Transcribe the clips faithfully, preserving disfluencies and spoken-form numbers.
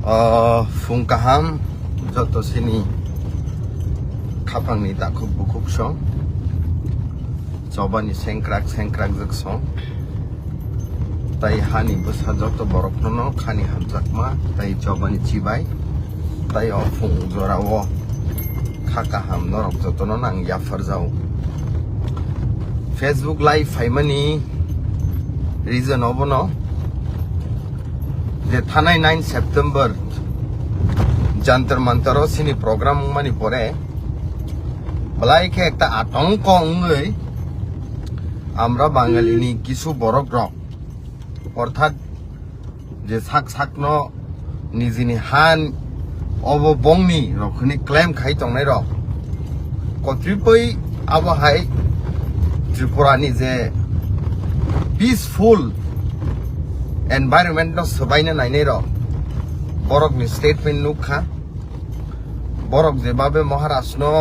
O, phung kaham, joto sini khapangni takhuk bukhuk song, chobani sengkrak sengkrak jak song, tai hani bwsa joto borokno no khani hamjakma, tai chobani chibai, tai o phung jorao kha kaham norok jotono nang yapharjao. Facebook live phaimani reason obono je thanai nine September Jantar Mantar o sini program wngmani pore belai khe ekta atongko wngwi আমরা বাঙালিনি কিছু বরক rok, অর্থাৎ je sak sakno nijini han obo bongni rok hwnwi claim khai tongnai rok, kotripoi abo hai Tripura ni je peaceful environment no swbaina nainai rok, borok ni statement nukha, borok je babe Maharaj no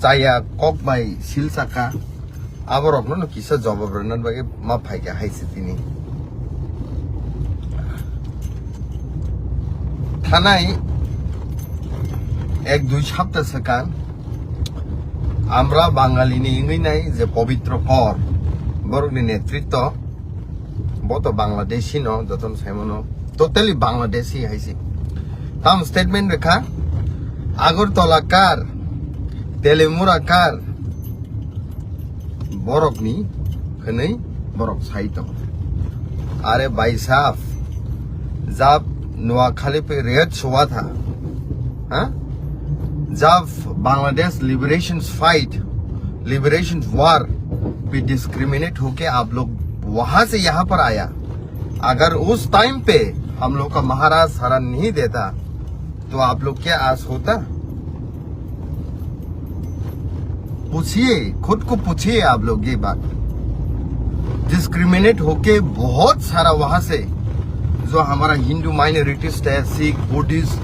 chaya kok bai sil saka, aborokno no kisa jobab rwna bagwi ma phaikha hai se tini. Thanai ek dui sapta swkang আমরা বাঙালিনি wngwi nai je Pabitra Kor, borokni netritto, bo to Bangladeshi no, jotono saimano, totally Bangladeshi hai se. Tam statement rwkha, Agartala kar, Telimura kar, borokni hwnwi borok sai tongo. Are bhai sahab, jab Noakhali pe raid hua tha, ha? Jab Bangladesh liberation fight, liberation war pe discriminate hoke aap log wahan se yahan par aaya, agar us time pe hum log ka Maharaj saran nahi deta, तो आप लोग क्या आस होता? पूछिए, खुद को पूछिए आप लोग ये बात। डिस्क्रिमिनेट होके बहुत सारा वहां से जो हमारा हिंदू माइनॉरिटीज है, सिख, बुद्धिस्ट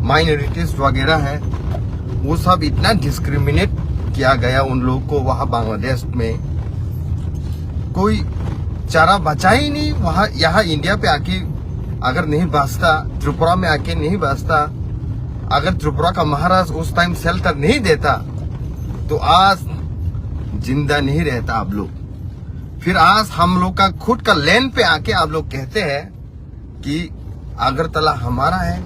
माइनॉरिटीज वगैरह है, वो सब इतना डिस्क्रिमिनेट किया गया उन लोग को वहां बांग्लादेश में। कोई चारा बचा ही नहीं वहां, यहाँ इंडिया पे आके अगर नहीं बसता, त्रिपुरा में आके नहीं बसता, अगर त्रिपुरा का महाराज उस टाइम शेल्टर नहीं देता, तो आज जिंदा नहीं रहता आप लोग। फिर आज हम लोग का खुद का लैंड पे आके आप लोग कहते हैं कि अगरतला हमारा है,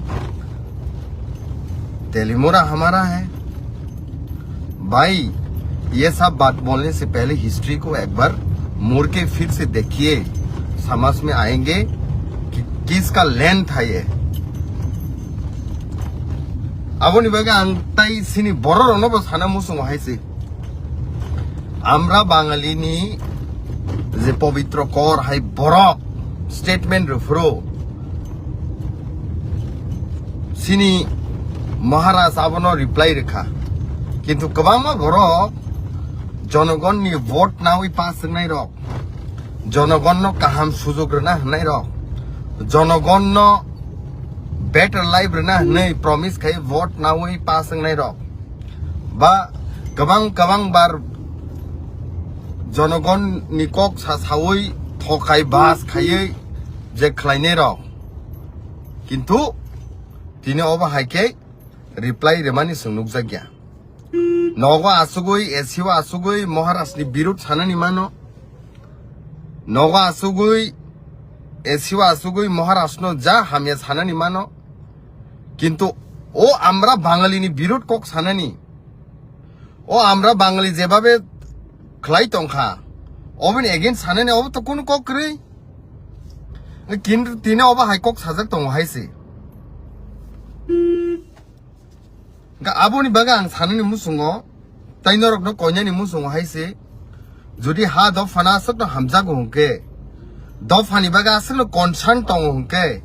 तेलीमुरा हमारा है। भाई, ये सब बात बोलने से पहले हिस्ट्री को एक बार मुड़ के फिर से देखिए, समझ में आएंगे कि किसका लैंड था ये। Aboni bagwi ang tai sini bororokno bo sana muchungo hai se. Amra Bangalini je pobitro kor hai borok statement rwphuru sini Maharaj abono reply rwkha. Kintu kwbangma borok jonogonni vote nawi pass wngnai rok, jonogonno kaham sujog rwna hwnnairok, jonogonno better life rwna hwnwi promise khai vote nawi pass wngnairok, ba kwbang kwbang bar jonogonni kok sa sawi thokai bas khaiwi je khlainairok, kintu tini obo hai khe reply rwmani chwng nukjakya. Nogo asugwi, A C o asugwi Maharajni birud sanani mano. Nogo asugwi, A C o asugwi Maharajno ja hamya sanani mano. Kintu o amra Bangalini birud kok sanani, o amra Bangali jebabe khlai tongkha, oboni against sanani obo to kunu kok kwrwi. Kintu tini obo hai kok sajak tongo hai se. Hwnkhe aboni bagwi ang sanani muchungo, tai norokno koinani muchungo hai se, jodi ha dophano aswkno hamjago hwnkhe, dophani bagwi aswkno concern tongo hwnkhe,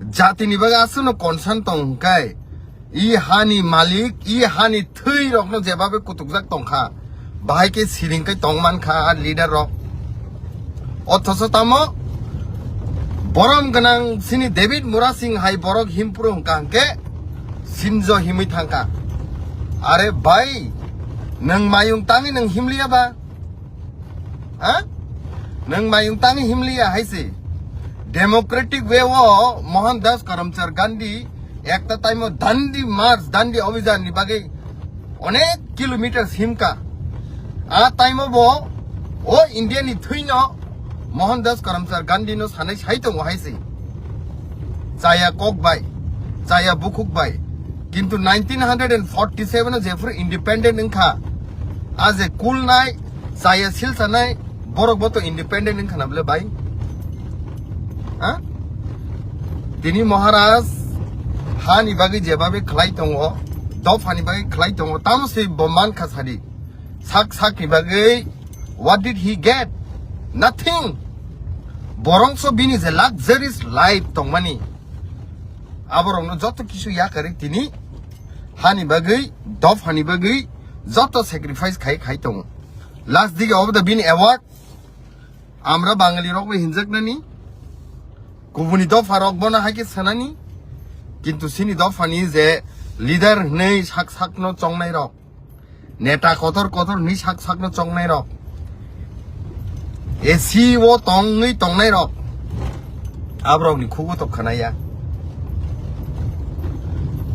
jatini bagwi aswkno concern tongo hwnkhe, i hani malik, i hani thwi rokno jebabe kutukjak tongkha, bahai khe siring khe tong mankha a leader rok. Othocho tamo borom gwnang sini David Murasing hai borok himpuru hwnkha hwnkhe sinjo himwi thangkha. Are bhai, nwng mayung tangwi nwng himliya ba? Ha? Nwng mayung tangwi himliya hai se. Democratic way o Mohandas Karamchand Gandhi ekta time o Dandi March, Dandi Abhijan ni bagwi onek kilometer himka. A time o bo o India ni thwino Mohandas Karamchand Gandhi no sanai sai tongo hai se. Chaya kok bai, chaya bukhuk bai. Kintu nineteen hundred and forty seven o jephuru independent wngkha, a je kulnai, chaya silsanai, borok bo to independent wngkha na bole bai? Ha? Tini Maharaj hani bagwi jebabe khlai tongo, dophani bagwi khlai tongo, tamo se bo mankha sadi. Sak sak ni bagwi, what did he get? Nothing. Borongso bini je luxurious life tongmani, aborokno joto kisu yakarwi tini hani bagwi, dophani bagwi joto sacrifice khai khai tongo. Last dige obo da bini award, amra Bangali rok bai hinjaknani, kubuni dopha rok bono haikhe sanani, kintu sini dophani je leader hwnwi sak sakno chongnai rok, neta kotor kotor hwnwi sak sakno chongnai rok, A C o tongwi tongnai rok, aborokni khugo to khwnaya.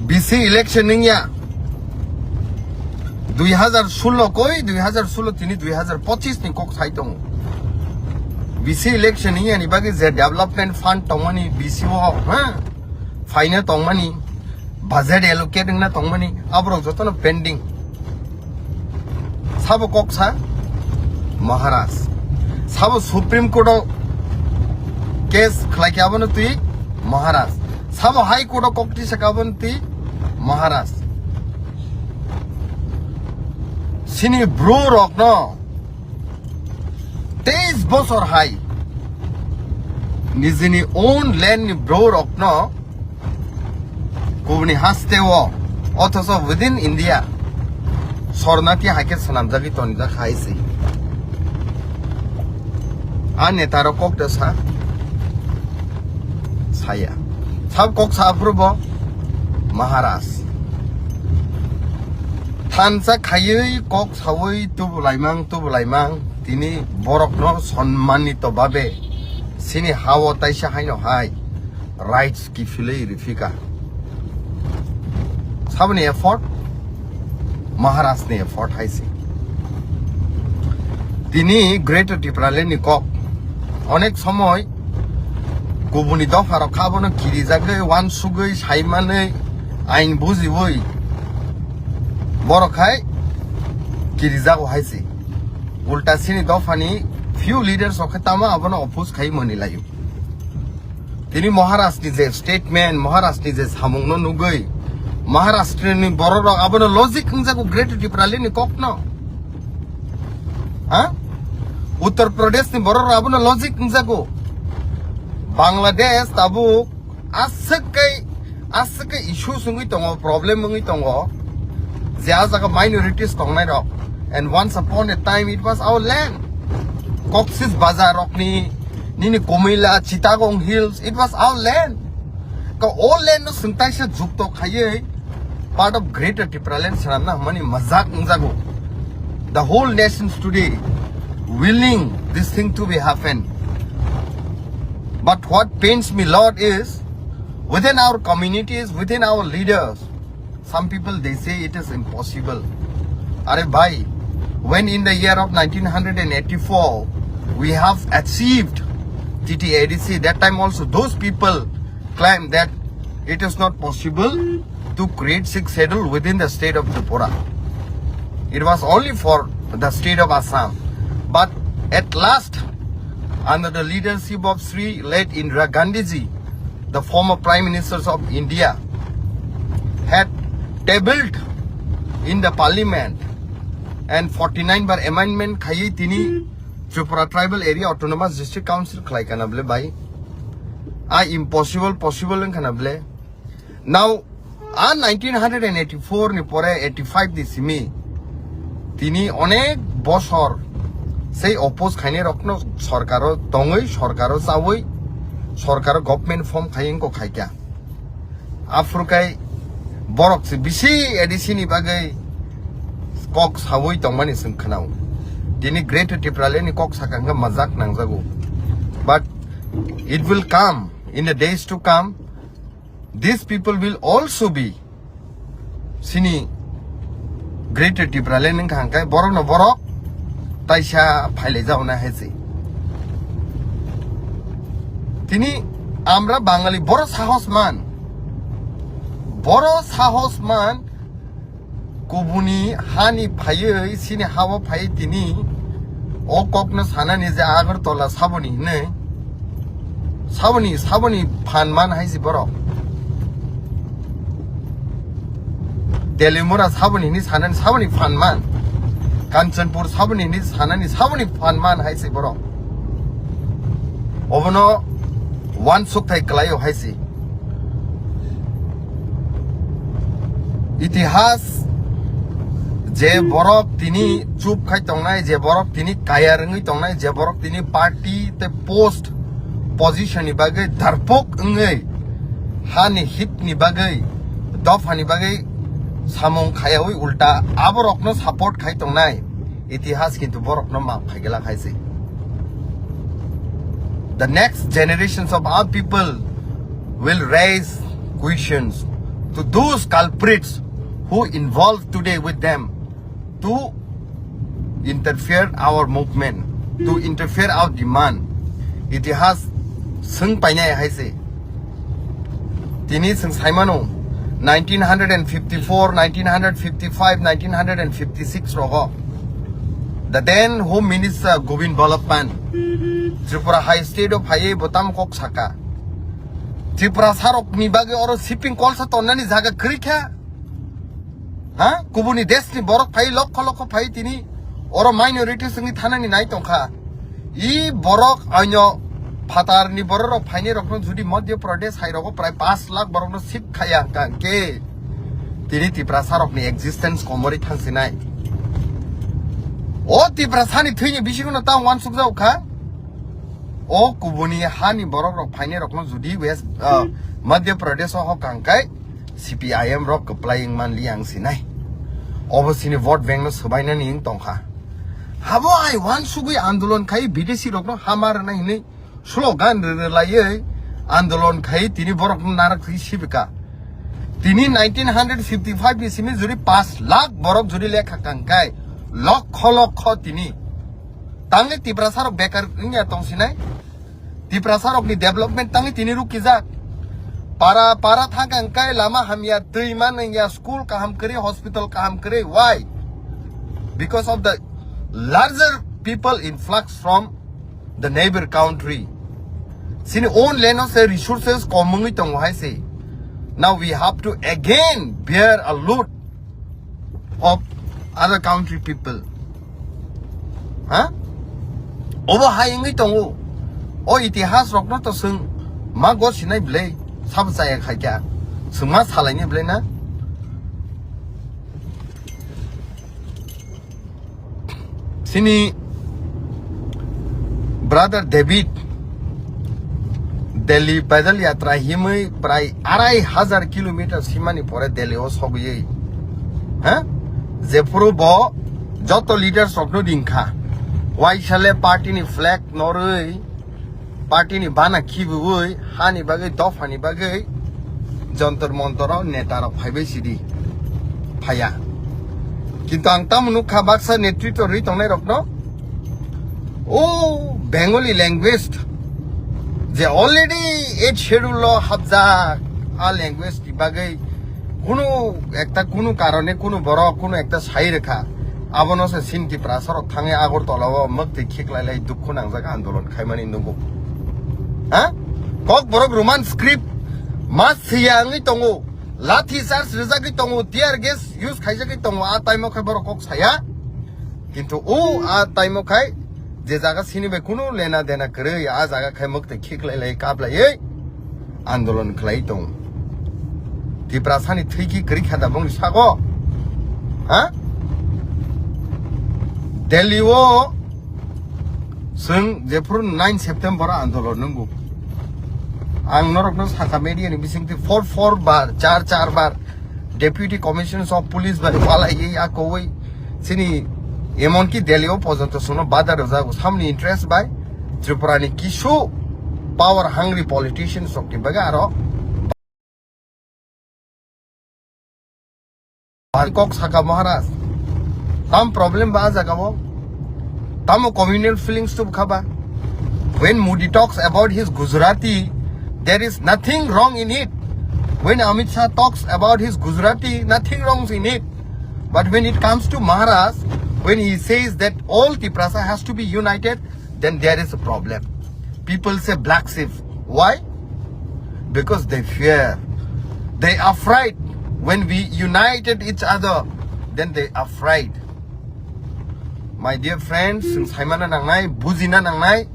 B C election wngya, dui hazar sullo koi, dui hazar sullo tini dui hazar pochis ni kok sai tongo. B C election wngya ni bagwi je development fund tongmani B C o, ha? Phaina tongmani, budget allocate wngna tongmani, aborok jotono pending. Sabo kok sa? Maharaj. Sabo Supreme Court o case khlai khe abono twi? Maharaj. Sabo High Court o kok tisa khe abono twi? Maharaj. Sini bru rokno teis bosor hai nijini own land ni bru rokno kubuni haste o, othoso within India sornati haikhe swnamjagwi tonijak hai se. A neta rok kok de sa saya. Sab kok sa aphuru bo Maharaj. Thansa khaiwi kok sawi tubulaimang tubulaimang tini borokno sonmanito babe sini hao taisa haino hai rights kiphilwi rifika. Saboni effort? Maharaj ni effort hai se. Tini Greater Tipraland ni kok onek somoy kubuni dopha rok kha bono kirijagwi, wansugwi, saimanwi, ain bujiwi borok hai kirijago hai se. Ulta sini dophani few leaders rok khe tamo abono oppose khai mani laio. Tini Maharaj ni je statement, Maharaj ni je samung no nugwi, Maharashtra ni borok rok abono logic wngjago Greater Tipraland ni kok no. Ha? Uttar Pradesh ni borok rok abono logic wngjago. Bangladesh tabuk aswk kai, aswk kai issue wngwi tongo, problem wngwi tongo. Je a jaga minorities tongnai rok. And once upon a time it was our land. Cox's Bazar rokni, nini Kumila, Chittagong Hills, it was our land. Ka o land no swngtaisa jukto khaiwi part of Greater Tipraland swnamna hwnmani majak wngjago. The whole nations today willing this thing to be happen. But what pains me lot is within our communities, within our leaders, some people they say it is impossible. Are bhai, when in the year of nineteen eighty-four we have achieved T T A D C, that time also those people claim that it is not possible to create sixth schedule within the state of Tripura. It was only for the state of Assam. But at last, under the leadership of Sri late Indira Gandhi ji, the former Prime Ministers of India, had tabled in the parliament and forty-nine bar amendment khaiwi tini Tripura Tribal Area Autonomous District Council khlai kana bole bai. A impossible possible wng kana bole. Now, a nineteen eighty-four ni pore eighty-five ni simi tini onek bosor sei oppose khainai rokno sorkaro tongwi, sorkaro chawi, sorkaro government form khai wngkha khaikha. Aphuru kai borok se bisi A D C ni bagwi kok sawi tongmani chwng khwnao. Tini Greater Tipraland ni kok sakha hwnkhe majak nangjago. But It will come in the days to come. These people will also be sini Greater Tipraland wngkha hwnkhe borokno borok taisa phailai jago na hai se. Tini amra Bangali boro sahos man, boro sahos man kubuni hani phaiwi sini hao phaiwi tini o kokno sanani je Agartala saboni hinwi saboni saboni phan man hai se borok. Telimura saboni hinwi sanani saboni phan man. Kanchanpur saboni hinwi sanani saboni phan man hai se borok. Obono uansukthai kwlaio hai se. Itihas je borok tini chup khai tongnai, je borok tini kaya rwngwi tongnai, je borok tini party tei post position ni bagwi darpok wngwi hani hit ni bagwi, dopha ni bagwi samung khayawi ulta aborokno support khai tongnai. Itihas kintu borokno map khai gela khai se. The next generations of our people will raise questions to those culprits who involved today with them to interfere our movement, to interfere our demand. Itihas swng painai hai se. Tini swng saimano nineteen fifty-four, nineteen fifty-five, nineteen fifty-six rogo. The then Home Minister Govind Ballabh Pant Tripura High State o phaiwi bo tamo kok saka. Tripura sarok ni bagwi oro shipping kolsa tonnani jaga kwrwi kha. Ha? Kubuni desh ni borok phai lokho lokho phai tini oro minority swngwi thanani nai tongkha. I borok aino phatar ni borok rok phaini rokno judi Madhya Pradesh hai rogo prai paanch lakh borokno sip khaya hwnkha hwnkhe tini Tiprasa rokni existence komori thangsinai. O Tiprasa ni thwini bisingo no ta uansuk jago kha. O kubuni hani borok rok phaini rokno judi West, ah, Madhya Pradesh o hokha hwnkhe C P I M rok kwplai wng manli ang sinai. Obo sini vote bank no swbainani wng tongkha. Habo ai uansugwi andolon khai bidesi rokno hama rwnai hinwi slogan rwrwlaiwi andolon khai tini borokno narak thwi sibika. Tini nineteen fifty-five ni simi juri paanch lakh borok juri lekha kangkai lokho lokho tini. Tangwi Tiprasa rok bekar wngya tongsinai. Tiprasa rokni development tangwi tini rukijak. Para, para thangkha hwnkhe lama hamya, twi man wngya, school kaham kwrwi, hospital kaham kwrwi. Why? Because of the larger people influx from the neighbor country. Sini own land o se resources kom wngwi tongo hai se. Now we have to again bear a load of other country people. Ha? Obo hai wngwi tongo. O itihas rokno to swng ma gosinai bwlai, sabo chaya khaikha. Swng ma salaini bwlai na? Sini brother David Delhi pedal yatra himwi prai arai hajar kilometer simani pore Delhi o sogwi, ha? Jephuru bo joto leaders rokno ringkha. Waisale party ni flag norwi, party ni bana khibiwi, hani bagwi, dophani bagwi, Jantar Mantar o neta rok phaibai sidi phaiya. Kintu ang tamo nukha baksa netritwo rwi tongnai rokno, o Bengali language je already eighth schedule o hapjak, a language ni bagwi kunu ekta kunu karone kunu borok kunu ekta sai rwkha, abono se sini Tiprasa rok thangwi Agartala o mwktwi khiklai lai dukhu nangjak andolon khaimani nukgo. Ha? Kokborok Roman script ma siya wngwi tongo, lathi charge rwjagwi tongo, tear gas use khaijagwi tongo, a time o khe borok kok saya. Kintu o a time o khai je jaga sini bai kunu lena dena kwrwi, a jaga khai mwktwi khiklai lai kaplaiwi andolon khlai tong. Tiprasa ni thwiki kwrwi kha da bongni sago? Ha? Delhi o swng jephuru nine September andolon nungo. Ang norokno sakha media ni bisingtwi four four bar, char char bar Deputy Commissioner of Police bai palaiwi akowi sini emonki Delhi o pojonto sono bada rwjago samni interest bai Tripura ni kisu power hungry politicians rokni bagwi aro kok saka Maharaj. Tam problem ba jaga o. Tamo communal feelings tu khaba. When Modi talks about his Gujarati, there is nothing wrong in it. When Amit Shah talks about his Gujarati, nothing wrong in it. But when it comes to Maharaj, when he says that all Tiprasa has to be united, then there is a problem. People say black sheep. Why? Because they fear. They are afraid. When we united each other, then they are afraid. My dear friends, chwng saimana nangnai, bujina nangnai,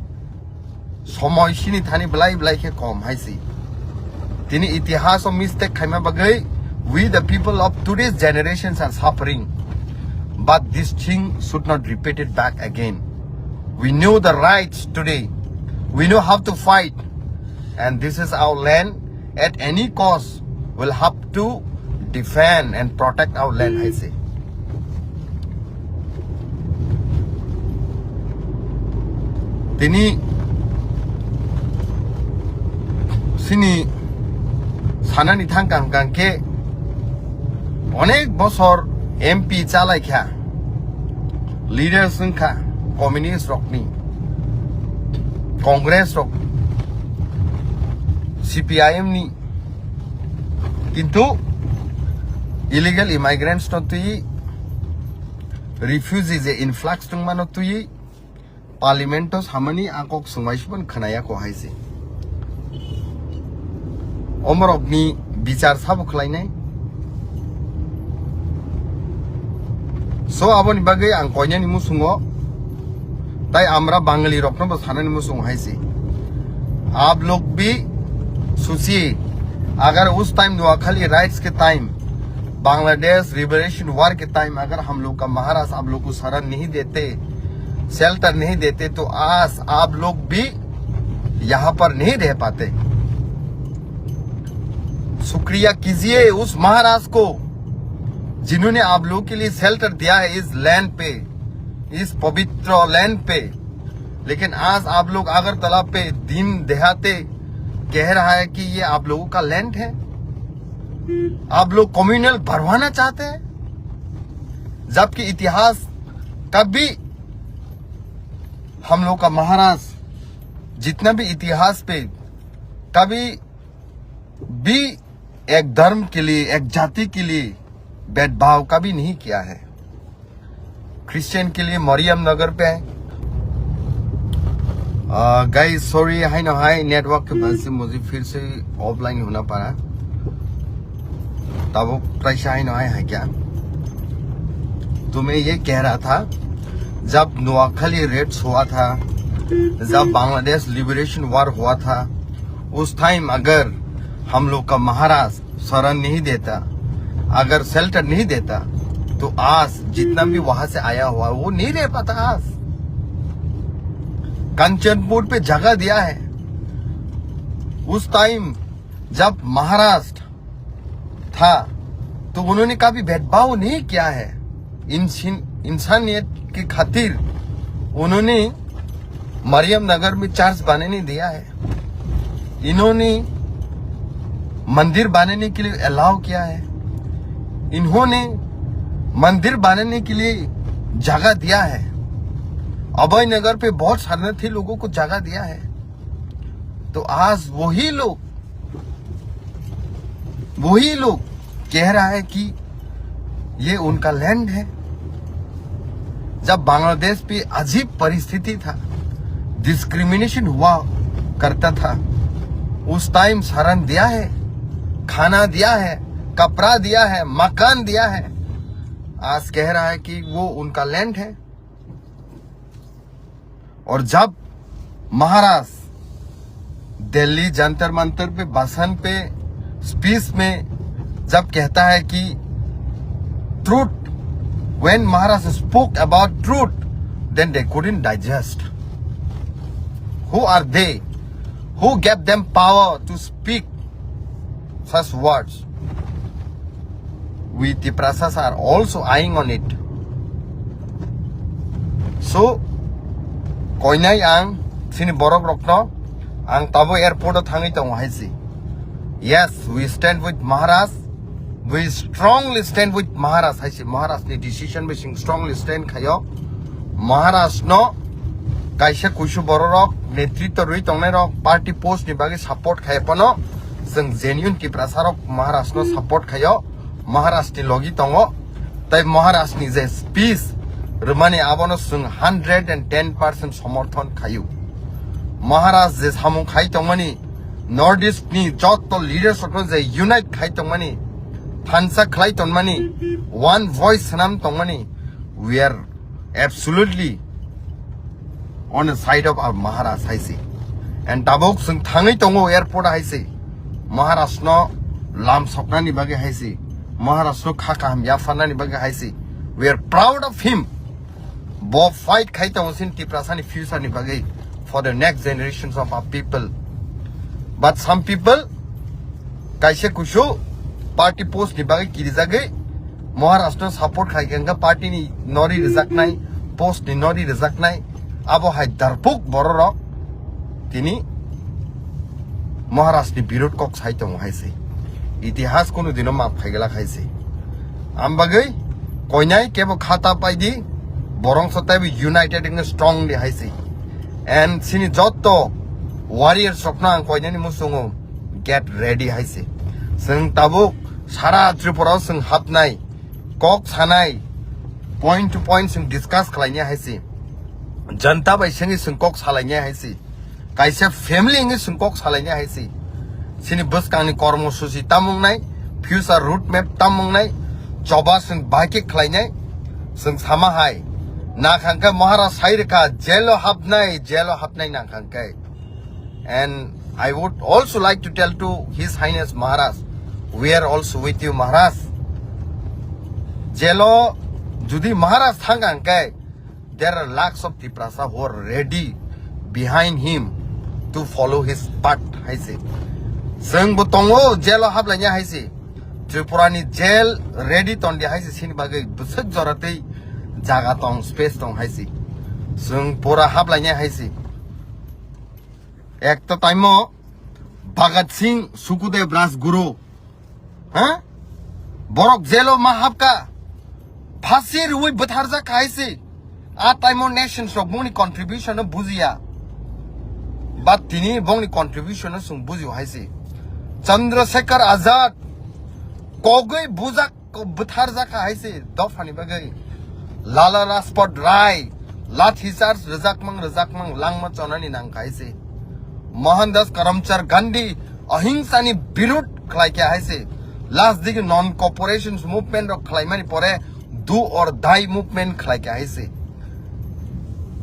somoi sini thani belai belai khe kom hai si. Tini itihas o mistake khaima bagwi, we the people of today's generations are suffering. But this thing should not repeat it back again. We know the rights today. We know how to fight. And this is our land. At any cost, we'll have to defend and protect our land, I say. Tini sini sanani thang kang kang khe onek bosor M P chalai kha, leaders wngkha communist rokni, Congress rok, C P I M ni, kintu illegal immigrants no twi, refugee je influx tongmano twi, Parliament o samani a kok swngbai sibon khwnaya ko hai se. Omorokni bichar sabo khlainai. So aboni bagwi ang koinani musungo tai amra Bangali rokno bo sanani musungo hai se. आप लोग भी सोचिए, अगर उस टाइम नोआखाली राइट्स के टाइम, Bangladesh liberation war के टाइम अगर हम लोग का महाराज आप लोग को शरण नहीं देते, शेल्टर नहीं देते तो आज आप लोग भी यहाँ पर नहीं रह पाते। शुक्रिया कीजिए उस महाराज को जिन्होंने आप लोग के लिए शेल्टर दिया है इस लैंड पे, इस पवित्र लैंड पे। लेकिन आज आप लोग अगरतला पे दिन देहाते कह रहा है कि ये आप लोगों का लैंड है। आप लोग कम्युनल बढ़वाना चाहते हैं, जबकि इतिहास कभी हम लोग का महाराज जितना भी इतिहास पे कभी भी एक धर्म के लिए, एक जाति के लिए भेदभाव कभी नहीं किया है। क्रिश्चियन के लिए मरियम नगर पे है। गाइस सॉरी, हाई ना हाई, नेटवर्क के वजह से मुझे फिर से ऑफलाइन होना पड़ा। तब वो कैसा हाई ना हाई है क्या? तो मैं ये कह रहा था, जब नोआखाली रेड्स हुआ था, जब बांग्लादेश लिबरेशन वॉर हुआ था, उस टाइम अगर हम लोग का महाराज शरण नहीं देता, अगर शेल्टर नहीं देता, तो आज जितना भी वहां से आया हुआ वो नहीं रह पाता। आज कंचनपुर पे जगह दिया है। उस टाइम जब महाराष्ट्र था, तो उन्होंने कभी भेदभाव नहीं किया है। इंसान-, इंसानियत की खातिर उन्होंने मरियम नगर में चर्च बनाने दिया है। इन्होंने मंदिर बनाने के लिए अलाउ किया है। इन्होंने मंदिर बनाने के लिए जगह दिया है। अभय नगर पे बहुत शरणार्थी लोगों को जगह दिया है। तो आज वही लोग, वही लोग कह रहा है कि ये उनका लैंड है। जब बांग्लादेश पे अजीब परिस्थिति था, डिस्क्रिमिनेशन हुआ करता था, उस टाइम शरण दिया है, खाना दिया है, कपड़ा दिया है, मकान दिया है। आज कह रहा है कि वो उनका लैंड है। और जब महाराज दिल्ली जंतर मंतर पे भाषण पे, स्पीच में जब कहता है कि truth, when Maharaj spoke about truth, then they couldn't digest. Who are they? Who gave them power to speak such words? We Tiprasas are also eyeing on it. So, koinai ang sini borok rokno Ang tabo airport o thangwi tongo hai se. Yes, we stand with Maharaj. We strongly stand with Maharaj hai se. Maharaj ni decision bai chwng strongly stand khaio. Maharaj no kaisa kuisu bororok, netritwa rwi tongnai rok, party post ni bagwi support khai phano chwng genuine Tiprasa rok Maharaj no support khaio. Maharaj ni logi tongo. Tai Maharaj ni je speech rwmani abono chwng hundred and ten percent somorthon khaio. Maharaj je samung khai tongmani, North East ni jotto leaders rokno je unite khai tongmani, thansa khlai tongmani, one voice swnam tongmani, we are absolutely on the side of our Maharaj hai se. And tabuk chwng thangwi tongo airport hai se. Maharaj no lam soknani bagwi hai se. Maharaj no kha kaham yapharnani bagwi hai se. We are proud of him. Bo fight khai tongo sin Tiprasa ni future ni bagwi for the next generations of our people. But some people kaisa kusu party post ni bagwi kirijagwi Maharaj no support khai khe party ni nori rijaknai, post ni nori rijaknai, abo hai darpuk bororok tini Maharaj ni birod kok sai tongo hai se. Itihas kunu dino map khai glak hai se. Am bagwi koinai kebo khata paidi, borong so taibo united and strong di hai se. And sini jotto warriors rokno ang koinani musungo get ready hai se. Chwng tabuk sara Tripura o chwng hapnai, kok sanai, point to point chwng discuss khlainai hai se. Janta bai sengwi chwng kok salainai hai se. Kaisa family wngwi chwng kok salainai hai se. Chini bwskangni kormo susi tamung nai, future road map tamung nai, choba chwng bahai khe khlainai, chwng sama hai. Nakhang khe Maharaj sai rwkha, jail o hapnai, jail o hapnai nakhang khe. And I would also like to tell to His Highness Maharaj, we are also with you, Maharaj. Jail o jodi Maharaj thang ang khe, there are lakhs of Tiprasa who are ready behind him to follow his path, hai se. Chwng bo tongo, jail o haplainai hai se. Tripura ni jail ready tondi hai se, sini bagwi bwswk jora tei jaga tong, space tong hai se. Chwng pura haplainai hai se. Ek to taimo Bhagat Singh, Sukhdev, Rajguru, ha? Borok jail o ma hapka. Phasi rwi bwtharjak kha hai se. A taimo nations rok bongni contribution no bujiya. But tini bongni contribution no chwng bujio hai se. Chandrasekhar Azad kogwi bujak, bwtharjak kha hai se dophani bagwi. Lala Rajpat Rai lathi charge rwjakmang rwjakmang langma chonani nang kha hai se. Mohandas Karamchand Gandhi ahingsani birud khlai kha hai se. Last digi non cooperation movement rok khlaimani pore do or die movement khlai kha hai se.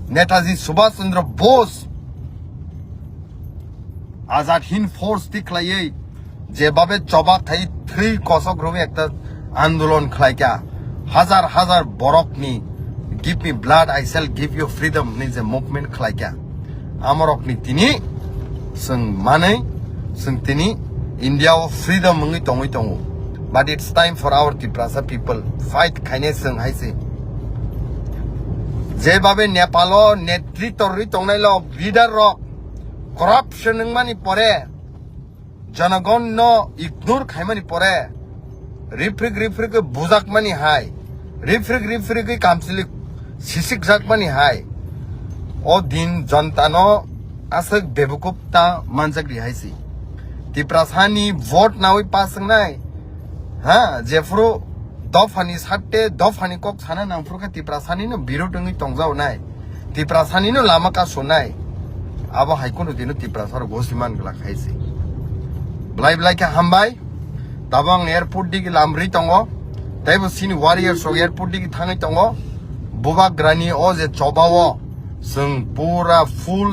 Netaji Subhash Chandra Bose Azad Hind Force ti khlaiwi jebabe choba khai thwi kosok rwi ekta andolon khlai kha. Hajar hajar borokni "Give me blood, I shall give you freedom" ni je movement khlai kha. Amorokni tini chwng manwi, chwng tini India o freedom wngwi tongwi tongo. But it's time for our Tiprasa people fight khainai chwng hai se. Jebabe Nepal o netritwa rwi tongnai lo leader rok corruption wngmani pore, jonogon no ignore khaimani pore, rifrik rifrik bujakmani hai, rifrik rifrik kamchili sisikjakmani hai, o din jonta no aswk bebukup ta manjak ri hai si. Tiprasa ni vote nawi pass wngnai, ha, jephuru dophani satte dophani kok sana nangphuru khe Tiprasa ni no birod wngwi tongjao nai. Tiprasa ni no lama kasonai. Abo hai kunu dino Tiprasa rok gosi man glak hai se. Blai blai khe hambai. Tabo ang airport digi lamri tongo. Teibo sini warriors rok airport digi thangwi tongo. Bubagrani o je choba o chwng pura full